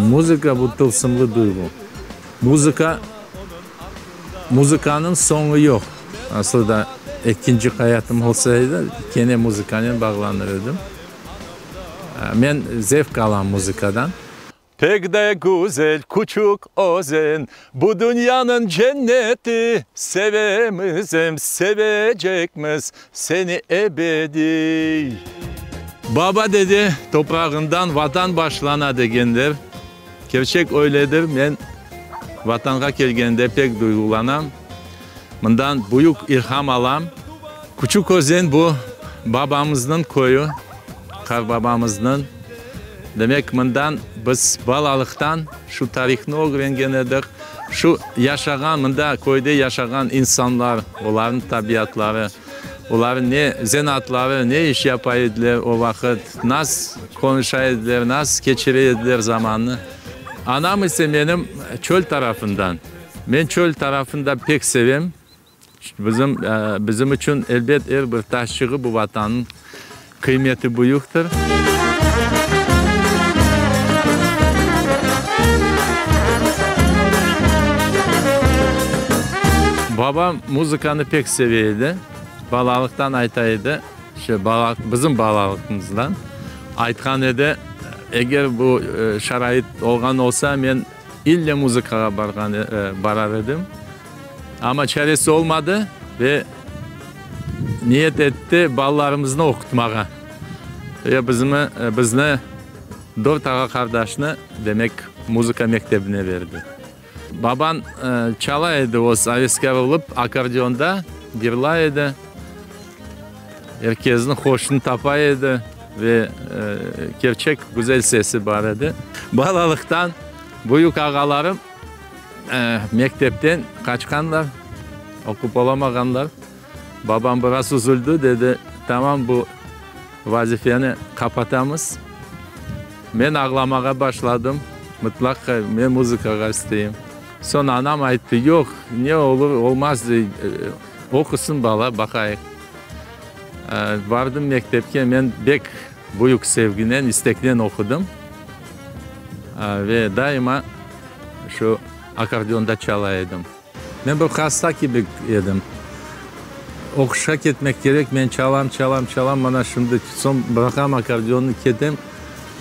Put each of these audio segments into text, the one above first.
Muzıka, bu tılsımlı duyğu. Muzıka, muzıkanıñ soñu yoq. Aslı da ekinci hayatım olsa edi, kene muzıkanen bağlanır edim. Men zevk alam muzıkadan. Pek de güzel Küçük Özen, bu dünyanıñ cenneti, Sevemiz em sevecekmiz seni ebediy. Baba dede toprağından Vatan başlana degenler, kerçek öyledir, men Vatanğa kelgende pek duyğulanam, mından büyük ilham alam. Küçük Özen bu babamıznıñ köyü, qarbabamıznıñ. Demek, mından biz balalıqtan şu tarihnı ögrengen edik, şu yaşağan, mında köyde yaşağan insanlar, olarnıñ tabiatları, olar ne zenaatları, ne iş yapa ediler o vaqıt, nas qonuşa ediler, nas keçire ediler zamannı. Anam ise menim çöl tarafından. Men çöl tarafını da pek sevem. Bizim, bizim içün, elbet, er bir taşçığı bu Vatannıñ qıymeti büyüktir. Babam muzıkanı pek seve edi. Balalıqtan ayta edi, şu bala, bizim balalıqımızdan aytqan edi, eger bu şarait olğan olsa, men ille muzıkağa barğan, barar edim. Amma çaresi olmadı ve niyet etti balalarımıznı oqutmağa. Ve bizmi, bizni, dört ağa-qardaşnı, demek, muzıka mektebine berdi. Babam çala edi, öz aveskâr olıp, akkordeonda yırlay edi, er kesniñ hoşunı tapa edi ve kerçek güzel sesi bar edi. Balalıqtan büyük ağalarım Mektepten qaçqanlar, oqup olamağanlar. Babam biraz üzüldi, dedi, tamam, bu vazifeni qapatamız. Men ağlamağa başladım, mıtlaq men muzıkağa isteyim. Soñ anam ayttı, yoq, ne olur, olmaz, oqusın bala, baqayıq. Bardım mektepke, men bek büyük sevginen, isteknen oqudım ve daima Şu akkordeonda çala edim. Men bir hasta kibi edim. Oquşqa ketmek kerek, men çalam, çalam, çalam, mana şimdi soñ bıraqam akkordeonnı, ketem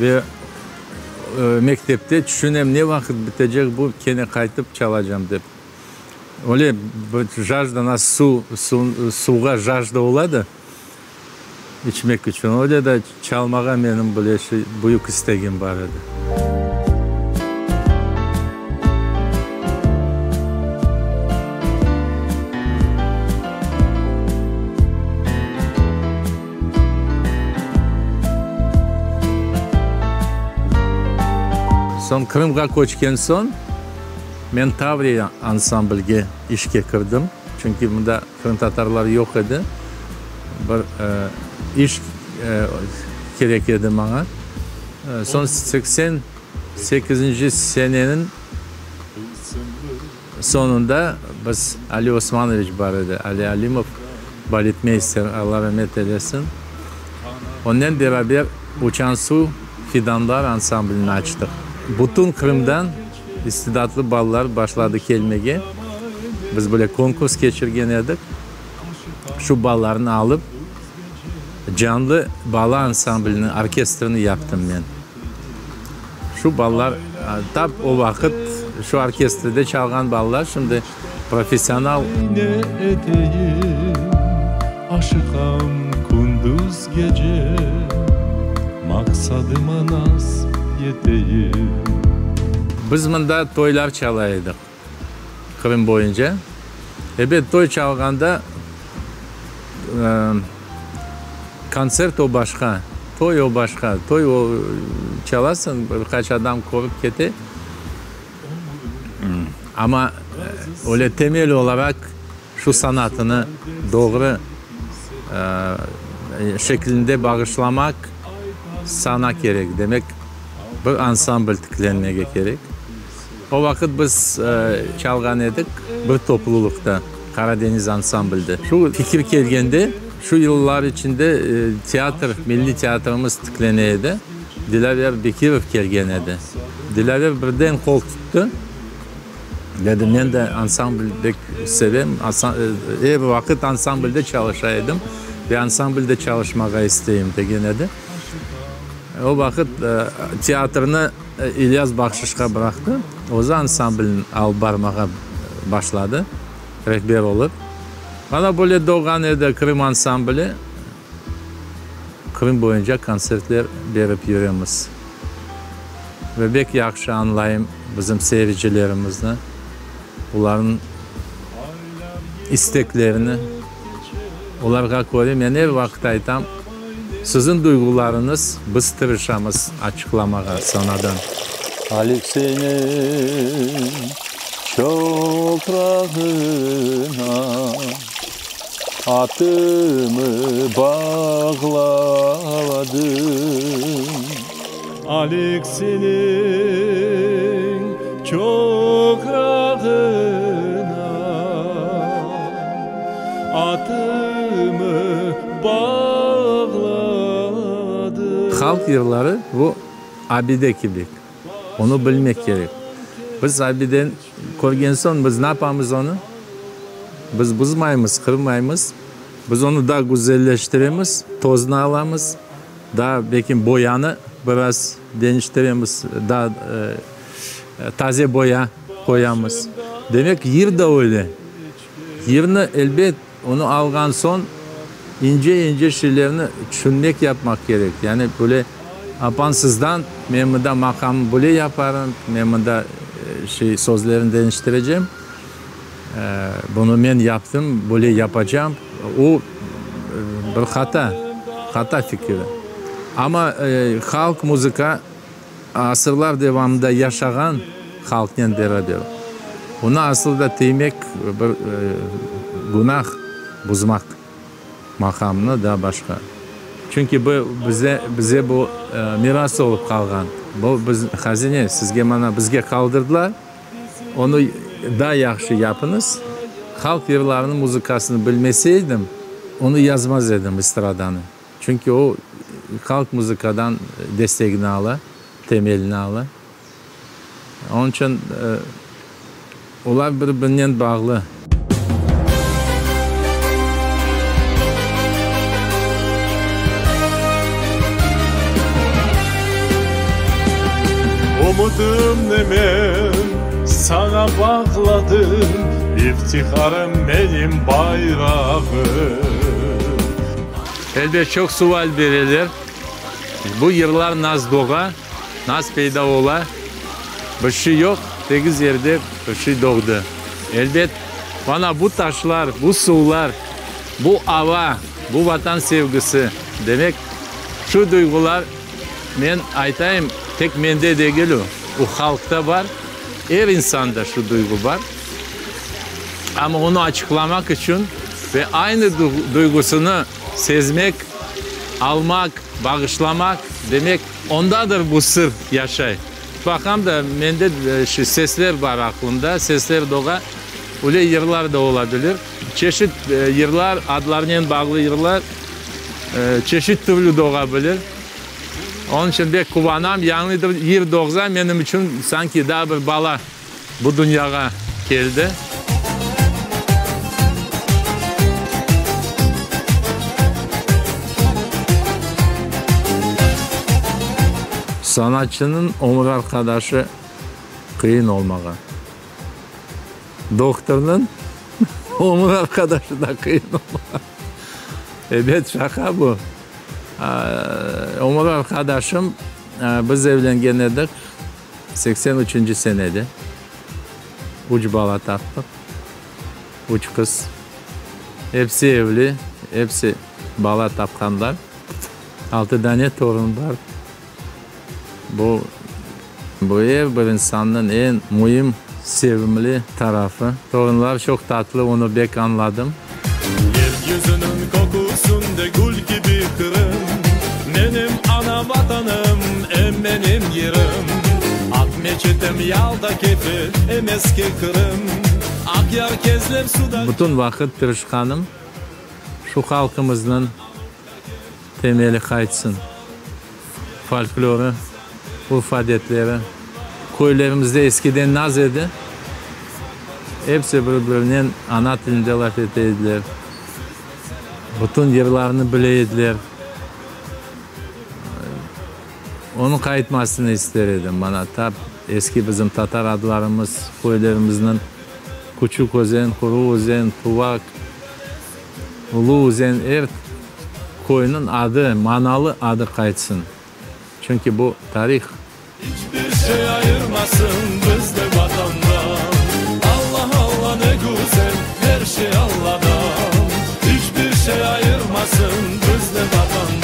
ve mektepte tüşünem, ne vaqıt bitecek bu, kene qaytıp çalacam dep. Öyle bir jajda, nasıl suv, suvğa jajda ola da, İçmek içün. Öyle de çalmağa menim böyle şey, büyük istegim bar edi. Soñ Qırımğa köçken soñ men Tavriya ansamblge işke kirdim, çünki mında Qırımtatarlar yoq edi. Bir iş kerek edi maña. Soñ 88-nci seneniñ soñunda biz, Ali Osmanoviç bar edi, Ali Alimov, baletmeyster, Alla ramet eylesin, onnen beraber Uçan suv fidanlar ansamblini açtıq. Bütün Qırımdan İstidatlı balalar başladı kelmege. Biz böyle konkurs keçirgen edik. Şu balalarnı alıp, canlı bala ansamblini, orkestrini yaptım men. Şu balalar, tap o vaqıt şu orkestrde çalğan balalar şimdi professional. Ne eteyim, aşıqam kündüz gece, Maqsadıma nas yeteyim. Biz mında toylar çala edik, Qırım boyunca. Ebet, toy çalğanda kontsert o başqa, toy o başqa. Toy o, çalasıñ, bir qaç adam körip kete. Amma öyle temel olaraq şu sanatını doğru şeklinde bağışlamaq sana kerek. Demek, bir ansambl tiklenmege kerek. O vaqıt biz çalğan edik bir toplulıqta, Qaradeñiz ansamblde. Şu fikir kelgende, şu yıllar içinde teatr, milliy teatrımız tiklene edi. Dilâver Bekirov kelgen edi. Dilâver birden qol tuttı, dedi, men de ansambl pek sevem, er vaqıt ansamblde çalışa edim ve ansamblde çalışmağa isteyim, degen edi. O vaqıt teatrnı İlyas Bahşışqa bıraqtı, özü ansamblni alıp barmağa başladı, rehber olıp. Mana böyle doğğan edi Krım ansambli. Qırım boyunca kontsertler berip yüremiz. Ve bek yahşı añlayım bizim seyircilerimizni, olarnıñ isteklerini. Olarğa köre men er vaqıt aytam, siziñ duyğularıñız, biz tırışamız açıqlamağa sanadan. Alekseyniñ çoqrağına. Atımı bağladım. Alekseyniñ çoqrağına atımı bağladım. Halq yırları bu abide kibi, onı bilmek kerek. Biz abideni Körgen soñ biz napamız onı? Biz buzmaymız, qırmaymız. Biz onı daa güzelleştiremiz, toznı alamız, daa belki boyanı biraz deñiştiremiz, daa taze boya qoyamız. Demek, yır da öyle. Yırnı, elbet, onı alğan soñ ince-ince şeylerni tüşünmek yapmaq kerek. Yani böyle apansızdan men mında maqamı böyle yaparım, men mında şey sözlerini deñiştirecem, bunı men yaptım, böyle yapacam, o bir hata, hata fikiri. Amma halq muzıka Asırlar devamında yaşağan halqnen beraber. Onı asıl da tiymek bir günah, buzmaq maqamını da başqa. Çünki bu bize, bize bu miras olıp qalğan. Bu biz hazine, sizge mana bizge qaldırdılar. Onı daa yahşı yapıñız. Halq yırlarınıñ muzıkasını bilmeseydim, onı yazmaz edim, estradanı. Çünki o, halq muzıkadan destegini ala, temelini ala. Onıñ içün olar bir-birinen bağlı. Ümüdimni men saña bağladım, İftiharım menim bayrağım. Elbet, çoq sual bereler, bu yırlar nas doğa, nas peyda ola? Bir şey yoq, tegiz yerde bir şey doğdı. Elbet, mana bu taşlar, bu suvlar, bu ava, bu Vatan sevgisi, demek, şu duyğular, men aytayım, tek mende degil o, o halqta bar, er insanda şu duyğu bar. Amma onı açıqlamaq içün ve aynı duyğusını sezmek, almaq, bağışlamaq, demek, ondadır bu sır yaşay. Baqam da, mende şu sesler bar aqlımda, sesler doğa, öyle yırlar da ola bilir. Çeşit yırlar, adlarnen bağlı yırlar çeşit türlü doğa bilir. Onıñ içün bek quvanam, yañı bir yır doğsa, menim içün sanki daa bir bala Bu dünyağa keldi. Sanatçınıñ ömür arqadaşı qıyın olmağa. Dohtornıñ ömür arqadaşı da qıyın olmağa. Ebet, şaqa bu. Ömür arqadaşım, biz evlengen edik. 83-nci senede üç bala taptıq, üç qız. Episi evli, episi bala tapqanlar. Altı dane torun bar. Bu, bu er bir insannıñ eñ müim, sevimli tarafı. Torunlar çoq tatlı, onı bek añladım. Yeryüzüniñ köküsünde gül kibi Qırım, Menim ana Vatanım, em menim yerim. Aqmeçitim, Yalta, Kefe, em eski Qırım, Aqyar, Kezlev, Sudaq. Bütün vaqıt tırışqanım, şu halqımıznıñ temeli qaytsın. Folklorı, urf-adetleri. Köylerimizde eskiden naz edi, episi bir-birinen ana tilinde laf ete ediler, bütün yırlarnı bile ediler. Onıñ qaytmasını ister edim. Mana, tap eski bizim tatar adlarımız, köylerimizniñ, Küçük Özen, Quru Özen, Tuvaq, Ulu Özen, er köyniñ adı, manalı adı qaytsın. Çünki bu tarih. İç bir şey ayırmasın bizni Vatandan Alla, Alla, ne güzel, her şey Alladan İç bir şey ayırmasın bizni Vatandan.